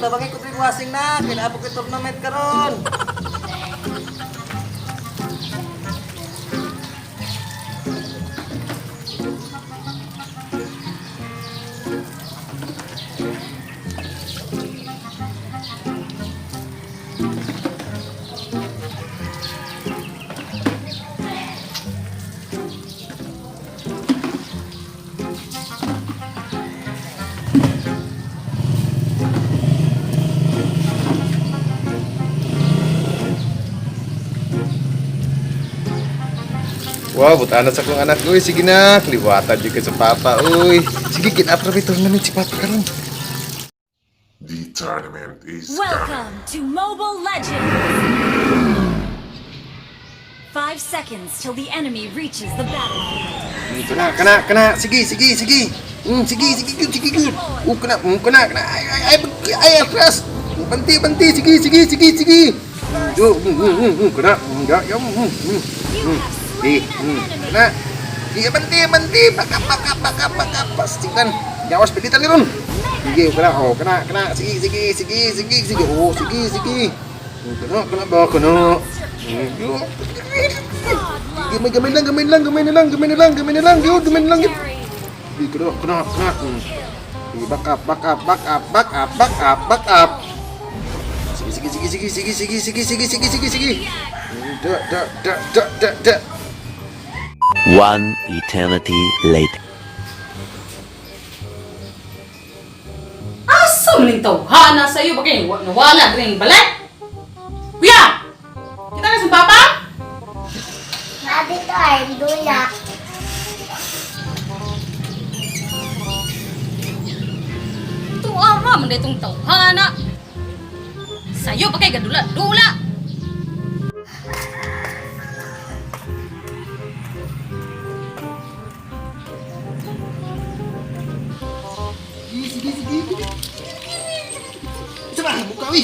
Tabangin ko diri wasing na. Kailangan ko tournament karon. Wow, buta na sa akong anak. Uy, sige na. Kliwatan jud ka sa papa. Uy, sige, get up rabi tournament si papa karon. The tournament is coming. Welcome to Mobile Legends! 5 seconds till the enemy reaches the battlefield. Kana, kana, kana. Sige, sige, sige. Sige, sige, good, sige, good. Kana, kana, kana. Ay, ay, ay, ay, atras. Banti, banti. Sige, sige, sige, sige. Yo, kana. Ya, ya, You have Eh, slain an enemy. kana. Sige, banti, banti. Baka, baka, baka, baka. Pastikan. Gawas, pilitan ni ron. Sige, kana, oh, kana, kana. Sige, sige, sige, sige, sige. Oh, sige, sige. Kana, kana ba, kana. Yo. Godlike. Gamay, gamay lang, gamay lang, gamay na lang, gamay na lang, gamay na lang, yun, gamay na lang. Yun. Legendary. Sige, kana, kana, kana. Kill. Sige, back up, back up, back up, back up, back up, back up. Sige, sige, sige, sige, sige, sige, sige, sige, sige, sige, sige. Da, da, da, da, da, da. One eternity later. Asa man ning tawhana sa iyo bagay nawala diri balik. Kuya! Kita na sa papa? Sabi ko ay dula. Itong ara man itong tawhana. Sayo pa kay gadula dula. Sige, sige, sige, sige. Isa ba, buka, uy.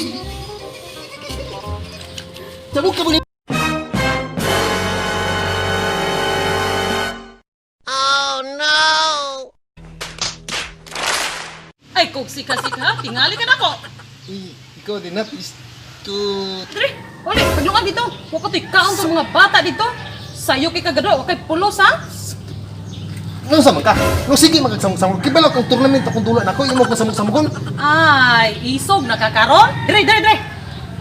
Sabog ka muna. Ay kog sika sika tingali ka nako. Uy, ikaw din na, please. To... Diri, uli paglukan dito. Wa ko to'y kaon tong mga bata dito. Sayo kay kagadula wa kay pulos ha. Nung sa ka? Nung sige magagsamog-samog. Kibalo kang tournament akong dula na ako, imo kong samog-samogon. Ay, isog nakakaron. Diri, diri, diri.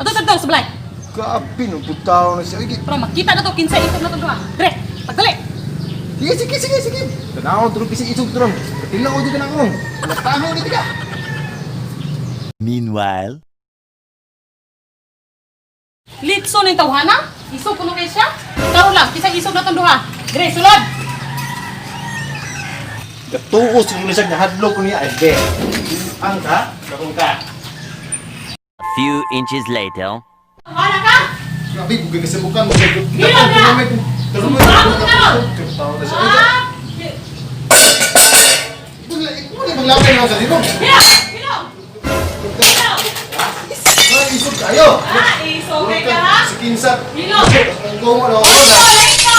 Ato ato sa balay. Grabe, nung putaw na siya. Sige, Para makita na to kinsa isog na to duha. Diri, pagdali. sige, sige, sige, sige. Tanawon, tulog kasi isog turong. Patilaw ko dito na akong. Natahaw dito ka. Meanwhile, Litso ning tawhana. Isog kuno kay siya. Karon lang kinsa isog na tong duha. Diri, sulod. Gatuos yung lisag na hadlok ko niya. Ay, be. Ang ka? Kakong ka. a few inches later. Tawhana ka. Grabe, kung gagasabukan mo. Kita Hila ang na! tournament. Tournament. Sumabot ka ron! Tao na siya. Ay, Ah! Muna maglapay na ako sa dito. Hila! Hila! Hila! Ay, isog kayo. Ah, isog kay ka ha? Si Kinsa. Hilo! Ang gongo na ako Let's na. go! Let's go!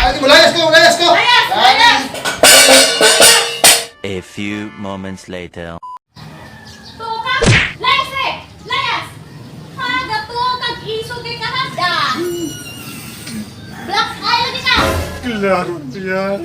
Ay, mulayas ko, mulayas ko. Layas! Layas! A few moments later. Tuo ka! Layas eh! Layas! Ha, gatuo kag isog kay ka ha? Da! Black eye lagi ka. Klaro yan.